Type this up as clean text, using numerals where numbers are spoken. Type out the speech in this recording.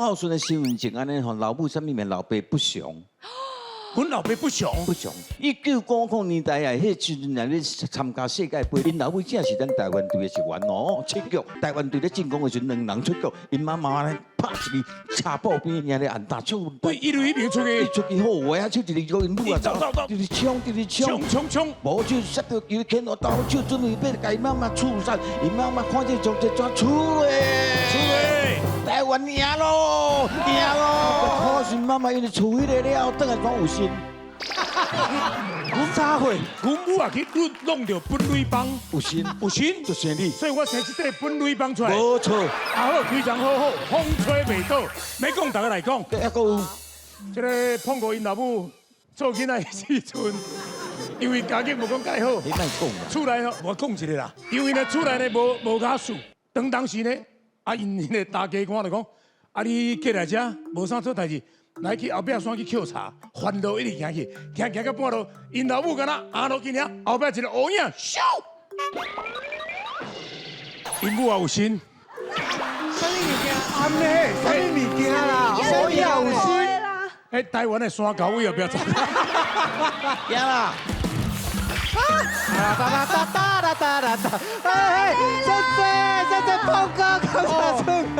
孝順的身份證按呢吼，老母啥物名，老爸不詳。阮老爸不詳。不詳。1990年代啊，彼時陣啊咧參加世界盃，𪜶老母正是咱台灣隊的一員哦。出局，台灣隊咧進攻的時陣，兩人出局，𪜶媽媽咧拍一支車布邊，爾咧按打手。對，一路一邊出去。伊出去好話啊，手一個𪜶母啊，走走走，直直衝，直直衝，衝衝衝，無就摔到球牽落刀手，準備欲共𪜶媽媽刺殺，𪜶媽媽看這從這怎出咧？出咧！台灣贏咯，贏咯！可是媽媽因為出彼個了，轉來講有心。阮啥貨？阮母也去弄弄著本壘幫，有心，有心就生你。所以我生這塊本壘幫出來。無錯。阿好，非常好好，風吹袂倒。欲講逐家來講。還閣有。這个碰過𪜶老母做囡仔的時陣，因為家境無講蓋好，你莫講啦。厝內吼，我講一个啦，因為呢厝內呢無無家事，當當時呢，啊𪜶彼个大家官就講，啊你過來遮無啥做代誌，來去後壁山去抾柴，沿路一直行去，行行到半路，𪜶老母敢若阿落去爾，後壁一个烏影，咻！𪜶母也有心。啥物物件？暗呢？啥物物件啦？啥物也有心？哎，台灣的山狗位後壁走。行啦！哒哒哒哒哒哒哒！哎，謝謝謝謝碰哥，感謝這個。